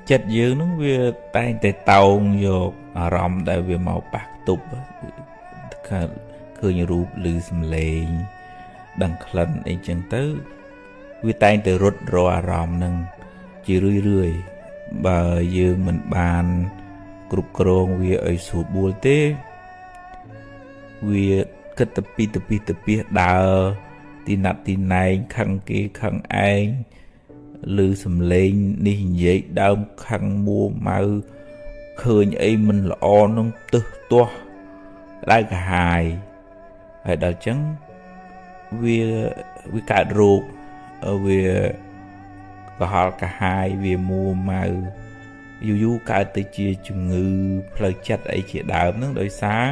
ចិត្តយើងនឹងវាតែងតែតោងយកអារម្មណ៍ដែលវាមកប៉ះខ្ទប់ឃើញរូបឬសំឡេងដឹងក្លិនអីចឹងទៅវាតែងតែរត់រកអារម្មណ៍នឹងជារឿយរឿយបើយើងមិនបានគ្រប់គ្រងវាឲ្យស្រួលបួលទេវាគិតទៅពីទៅពីទៅពីដើរទីណាត់ទីណែងខឹងគេខឹងឯងឬសំឡេងនេះនិយាយដើមខឹងមួម៉ៅឃើញអីមិនល្អនឹងទឹះទាស់ក្តៅក្រហាយហើយដល់ចឹងវាកើតរោគវាកុហលកាហាយវាមួម៉ៅយូរយូរកើតទៅជាជំងឺផ្លូវចិត្តអីជាដើមហ្នឹងដោយសារ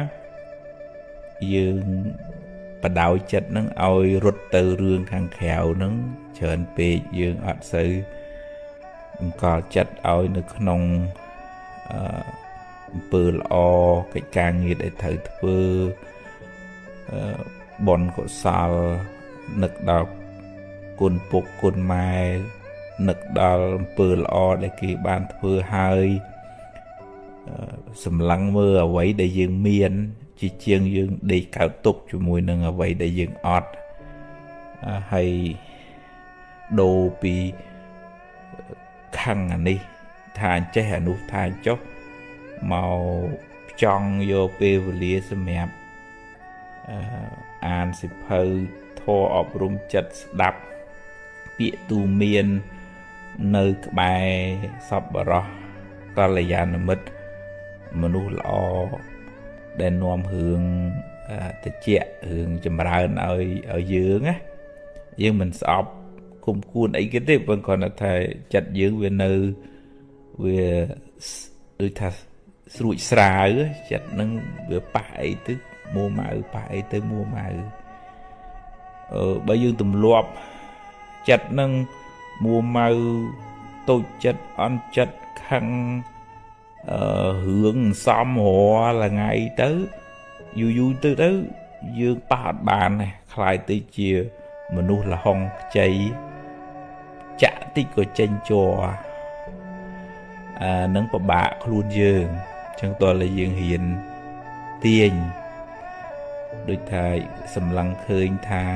យើងបដោយចិត្តហ្នឹងឲ្យរត់ទៅរឿងខាងក្រៅហ្នឹងច្រើនពេកយើងអត់សូវអង្គលចិត្តឲ្យនៅក្នុងអំពើល្អកិច្ចការងារដែលត្រូវធ្វើបុណ្យកុសលនឹកដល់គុណពុកគុណម៉ែនឹកដល់អំពើល្អដែលគេបានធ្វើហើយសម្លឹងមើលអ្វីដែលយើងមានជាជាងយើងដេកកើតទុកជាមួយនឹងអ្វីដែលយើងអត់ហើយដូរពីខឹងអានេះថាអញ្ចេះអានោះថាអញ្ចោះមកចង់យកពេលវេលាសម្រាប់អានសិភៅធម៌អប់រំចិត្តស្ដាប់ពាក្យទូមាននៅក្បែរសប្បុរសកល្យាណមិត្តមនុស្សល្អដែលនាំរឿងតិចរឿងចម្រើនឲ្យយើងណាយើងមិនស្អប់គុំគួនអីគេទេប៉ុន្តែគ្រាន់តែថាចិត្តយើងវានៅវាដូចថាស្រួចស្រាវចិត្តនឹងវាប៉ះអីទៅមួម៉ៅប៉ះអីទៅមួម៉ៅបើយើងទម្លាប់ចិត្តនឹងមួម៉ៅតូចចិត្តអន់ចិត្តខឹងរឿងសំរាល់ថ្ងៃទៅយូរយូរទៅទៅយើងប៉ះអត់បានទេខ្លាយទៅជាមនុស្សលហុងខ្ចីចាក់តិចក៏ចេញជ័រនឹងពិបាកខ្លួនយើងអញ្ចឹងតើតែយើងរៀនទាញដូចថាសម្លឹងឃើញថា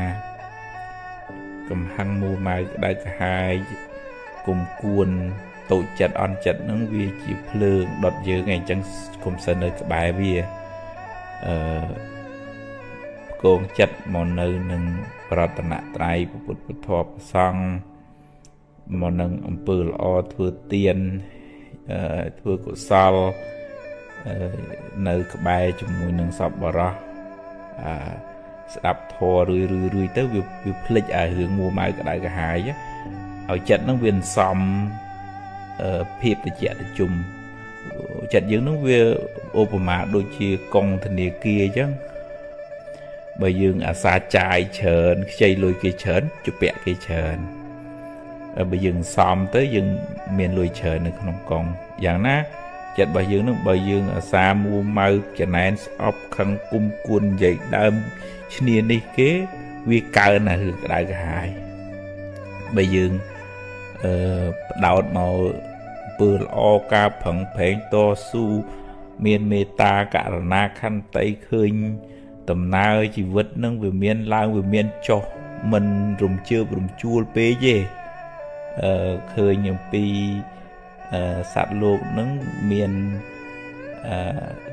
កំហឹងមួម៉ៅក្តៅក្រហាយគុំគួនតូចចិត្តអន់ចិត្តហ្នឹងវាជាភ្លើងដុតយើងឯងអញ្ចឹងគុំសិននៅក្បែរវាគងចិត្តមកនៅនឹងរតនត្រ័យពុទ្ធពធព្រះសង្ឃមកនឹងអំពើល្អធ្វើទានធ្វើកុសលនៅក្បែរជាមួយនឹងសប្បុរសស្ដាប់ធម៌រឿយរឿយទៅវាភ្លេចអារឿងមួម៉ៅក្តៅក្រហាយឲ្យចិត្តហ្នឹងវាសំភាពតិចតិជុំចិត្តយើងហ្នឹងវាឧបមាដូចជាកងធនាគារអញ្ចឹងបើយើងអាសាចាយច្រើនខ្ចីលុយគេច្រើនជពាក់គេច្រើនបើយើងសំទៅយើងមានលុយច្រើននៅក្នុងកងយ៉ាងណាចិត្តរបស់យើងនឹងបើយើងអាសាមួម៉ៅចំណែនស្អប់ខឹងគុំគួននិយាយដើមឈ្នានេះគេវាកើនអារឿងក្តៅក្រហាយបើយើងបដោតមកពើល្អការប្រឹងប្រែងតស៊ូមានមេត្តាករុណាខន្តីឃើញដំណើរជីវិតនឹងវាមានឡើងវាមានចុះមិនរំជើបរំជួលពេកទេឃើញអំពីសត្វលោកនឹងមាន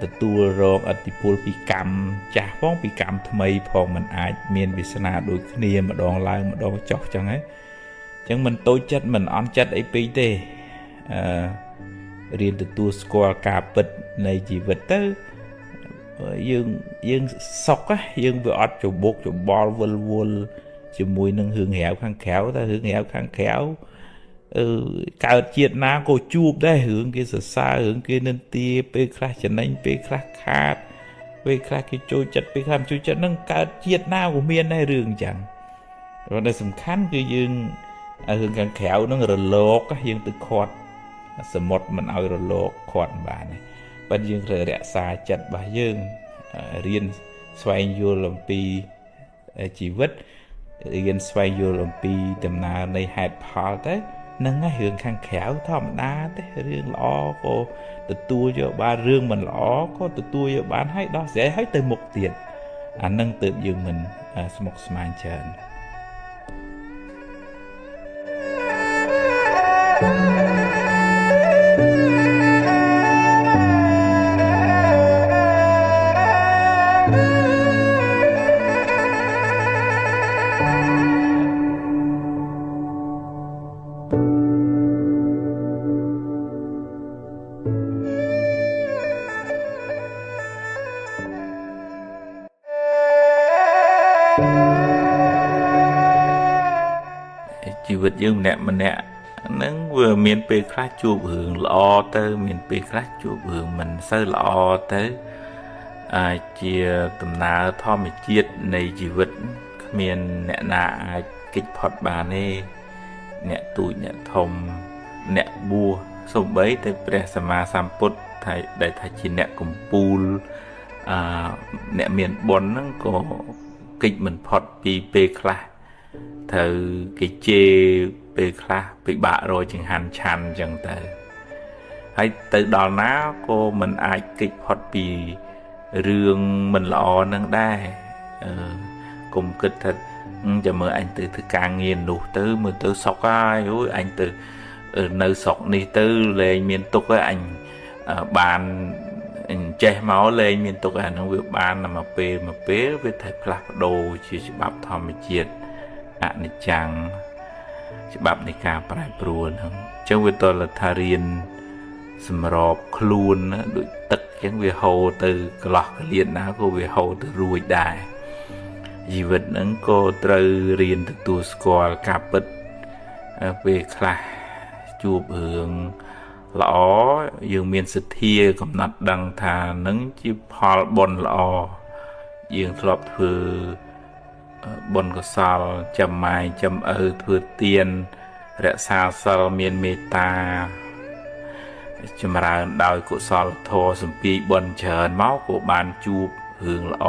ទទួលរងឥទ្ធិពលពីកម្មចាស់ផងពីកម្មថ្មីផងមិនអាចមានវាសនាដូចគ្នាម្ដងឡើងម្ដងចុះចឹងហ៎ចឹងមិនតូចចិត្តមិនអន់ចិត្តអីពេកទេរៀនទទួលស្គាល់ការពិតនៃជីវិតទៅយើងសុខយើងវាអត់ច្បុកច្បល់វិលវល់ជាមួយនឹងរឿងរ៉ាវខាងក្រៅតែរឿងរ៉ាវខាងក្រៅកើតជាតិណាក៏ជួបដែររឿងគេសរសើររឿងគេនិន្ទាពេលខ្លះចំណេញពេលខ្លះខាតពេលខ្លះគេចូលចិត្តពេលខ្លះមិនចូលចិត្តនឹងកើតជាតិណាក៏មានដែររឿងអញ្ចឹងប៉ុន្តែសំខាន់គឺយើងរឿងខាងក្រៅនឹងរលកយើងទៅខាត់សមុទ្រមិនឲ្យរលកខាត់បានទេប៉ុន្តែយើងត្រូវរក្សាចិត្តរបស់យើងរៀនស្វែងយល់អំពីជីវិត រៀនស្វែងយល់អំពីដំណើរនៃហេតុផលទៅហ្នឹងហើយរឿងខាងក្រៅធម្មតាទេរឿងល្អក៏ទទួលយកបានរឿងមិនល្អក៏ទទួលយកបានហើយដោះស្រាយហើយទៅមុខទៀតអានឹងទើបយើងមិនស្មុគស្មាញច្រើនជីវិតយើងម្នាក់ម្នាក់ហ្នឹងវាមានពេលខ្លះជួបរឿងល្អទៅមានពេលខ្លះជួបរឿងមិនសូវល្អទៅអាចជាដំណើរធម្មជាតិនៃជីវិតគ្មានអ្នកណាអាចគេចផុតបានទេអ្នកទូចអ្នកធំអ្នកបួសសូម្បីតែព្រះសម្មាសម្ពុទ្ធថាដែលថាជាអ្នកកំពូលអ្នកមានបុណ្យហ្នឹងក៏គេចមិនផុតពីពេលខ្លះត្រូវគេជេរពេលខ្លះពិបាករកចង្ហាន់ឆាន់អញ្ចឹងទៅហើយទៅដល់ណាក៏មិនអាចគេចផុតពីរឿងមិនល្អនឹងដែរកុំគិតថាចាំមើលអញទៅធ្វើការងារនោះទៅមើលទៅសុកហើយអូយអញទៅនៅស្រុកនេះទៅលែងមានទុកហើយអញបានអញចេះមកលែងមានទុកអាហ្នឹងវាបានតែមួយពេលមួយពេលវាត្រូវផ្លាស់ប្ដូរជាច្បាប់ធម្មជាតិអនិច្ចំច្បាប់នៃការប្រែប្រួលហ្នឹងអញ្ចឹងវាតលថារៀនសម្របខ្លួនដូចទឹកអញ្ចឹងវាហូរទៅកន្លោះកលៀនណាក៏វាហូរទៅរួចដែរជីវិតហ្នឹងក៏ត្រូវរៀនទទួលស្គាល់ការពិតពេលខ្លះជួបរឿងល្អយើងមានសទ្ធាកំណត់ដឹងថានឹងជាផលបុណ្យល្អយើងធ្លាប់ធ្វើបុណ្យកុសលចាំម៉ែចាំឪធ្វើទានរក្សាសិលមានមេត្តាចម្រើនដោយកុសលធម៌សំពីបុណ្យច្រើនមកក៏បានជួបរឿងល្អ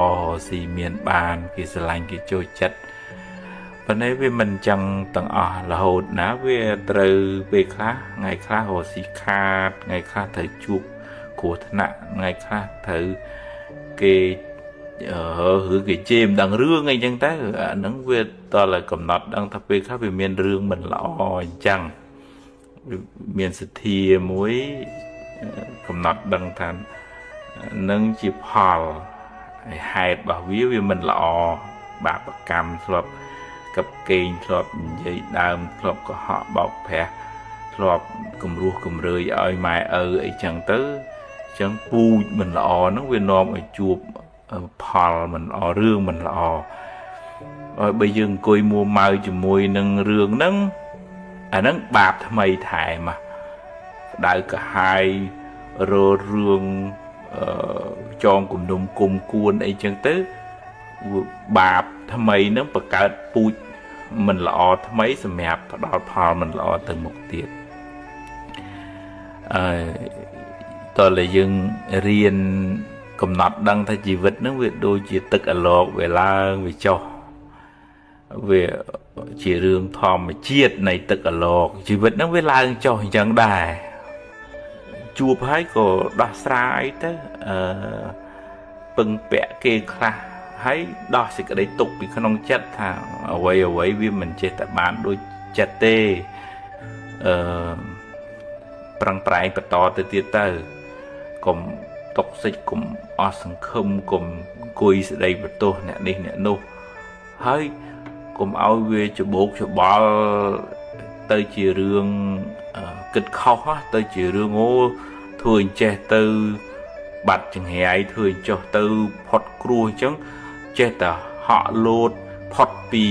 ស៊ីមានបានគេស្រឡាញ់គេចូលចិត្តប៉ុន្តែវាមិនចឹងទាំងអស់រហូតណាវាត្រូវពេលខ្លះថ្ងៃខ្លះរកស៊ីខាតថ្ងៃខ្លះត្រូវជួបគ្រោះថ្នាក់ថ្ងៃខ្លះត្រូវគេឬគេជេរមិនដឹងរឿងអីចឹងទៅអាហ្នឹងវាតើកំណត់ដឹងថាពេលខ្លះវាមានរឿងមិនល្អអញ្ចឹងមានសទ្ធាមួយកំណត់ដឹងថានឹងជាផលហេតុរបស់វាវាមិនល្អបាបកម្មធ្លាប់កັບកេងធ្លាប់និយាយដើមធ្លាប់កុហកបោកប្រាស់ធ្លាប់គំរោះគំរើយឲ្យម៉ែឪអីចឹងទៅអញ្ចឹងពូជមិនល្អហ្នឹងវានាំឲ្យជួបផលមិនល្អរឿងមិនល្អហើយបើយើងអង្គុយមួម៉ៅជាមួយនឹងរឿងហ្នឹងអាហ្នឹងបាបថ្មីថែមក្តៅក្រហាយររឿងចងគំនុំគុំគួនអីចឹងទៅបាបថ្មីហ្នឹងបង្កើតពូជមិនល្អថ្មីសម្រាប់ផ្ដល់ផលមិនល្អទៅមុខទៀតតើតែយើងរៀនកំណត់ដឹងថាជីវិតហ្នឹងវាដូចជាទឹកអាឡោកវាឡើងវាចុះវាជារឿងធម្មជាតិនៃទឹកអាឡោកជីវិតហ្នឹងវាឡើងចុះអញ្ចឹងដែរជួបហើយក៏ដោះស្រាយទៅពឹងពាក់គេខ្លះហើយដោះសេចក្តីទុកពីក្នុងចិត្តថាអ្វីអ្វីវាមិនចេះតែបានដូចចិត្តទេប្រឹងប្រែងបន្តទៅទៀតទៅកុំຕົកសិចកុំអស់សង្ឃឹមកុំអង្គុយស្ដីបន្ទោសអ្នកនេះអ្នកនោះហើយកុំឲ្យវាច្បោកច្បល់ទៅជារឿងគិតខុសទៅជារឿងអូធ្វើអញ្ចេះទៅបាត់ចង្រៃធ្វើអញ្ចោះទៅផុតគ្រោះអញ្ចឹងចេះតែហក់លោតផុតពី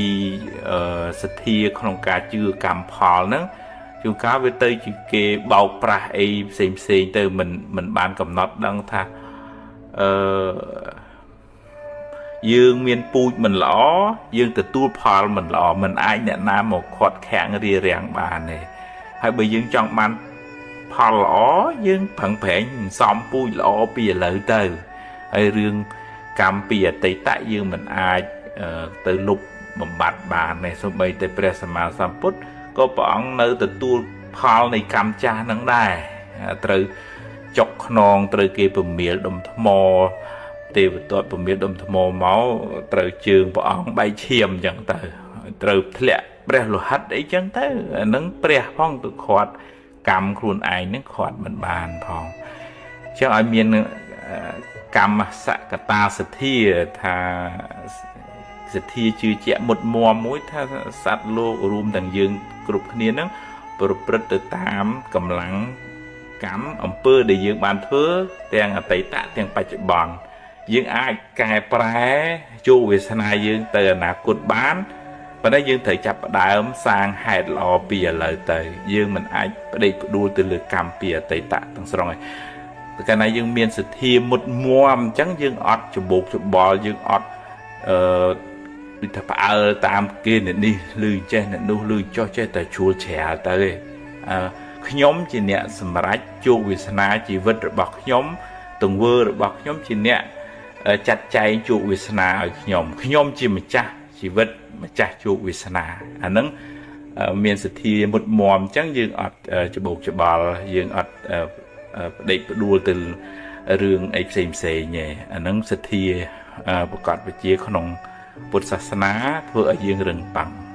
សទ្ធាក្នុងការជឿកម្មផលហ្នឹងជួនកាលវាទៅជាគេបោកប្រាស់អីផ្សេងផ្សេងទៅមិនបានកំណត់ដឹងថាយើងមានពូជមិនល្អយើងទទួលផលមិនល្អមិនអាចអ្នកណាមកខាត់ខាំងរារាំងបានទេហើយបើយើងចង់បានផលល្អយើងប្រឹងប្រែងសំពូជល្អពីឥឡូវទៅហើយរឿងកម្មពីអតីតយើងមិនអាចទៅលុប បំបត្តិបានទេសូម្បីតែព្រះសម្មាសម្ពុទ្ធក៏ព្រះអង្គនៅទទួលផលនៃកម្មចាស់នឹងដែរត្រូវចុកខ្នងត្រូវគេពមៀលដុំថ្មទេវទត្តពមៀលដុំថ្មមកត្រូវជើងព្រះអង្គបែកឈាមអញ្ចឹងទៅត្រូវធ្លាក់ព្រះលោហិតអីចឹងទៅអានឹងព្រះផងទៅខាត់កម្មខ្លួនឯងនឹងខាត់មិនបានផងអញ្ចឹងឲ្យមានកម្មសកតាសទ្ធាថាសទ្ធាជឿជាក់មុតមមមួយថាសត្វលោករួមទាំងយើងគ្រប់គ្នានឹងប្រព្រឹត្តទៅតាមកម្លាំងកម្មអំពើដែលយើងបានធ្វើទាំងអតីតទាំងបច្ចុប្បន្នយើងអាចកែប្រែជោគវាសនាយើងទៅអនាគតបានប៉ុន្តែយើងត្រូវចាប់ផ្ដើមសាងហេតុល្អពីឥឡូវទៅយើងមិនអាចផ្ដេកផ្ដួលទៅលើកម្មពីអតីតទាំងស្រុងឯងតែកាលណាយើងមានសទ្ធាមុតមមអញ្ចឹងយើងអត់ច្បោកច្បល់យើងអត់អឺដូចថាផ្អើលតាមគេអ្នកនេះឮចេះអ្នកនោះឮចុះចេះតែជួលច្រាលទៅឯងខ្ញុំជាអ្នកសម្រេចជោគវាសនាជីវិតរបស់ខ្ញុំទង្វើរបស់ខ្ញុំជាអ្នកចាត់ចែងជោគវាសនាឲ្យខ្ញុំខ្ញុំជាម្ចាស់ជីវិតម្ចាស់ជោគវាសនាអាហ្នឹងមានសទ្ធាមុតមមអញ្ចឹងយើងអត់ច្បោកច្បល់យើងអត់ផ្ដេកផ្ដួលទៅរឿងអីផ្សេងផ្សេងទេអាហ្នឹងសទ្ធាប្រកបវិជ្ជាក្នុងពុទ្ធសាសនាធ្វើឲ្យយើងរឹងប៉ឹង។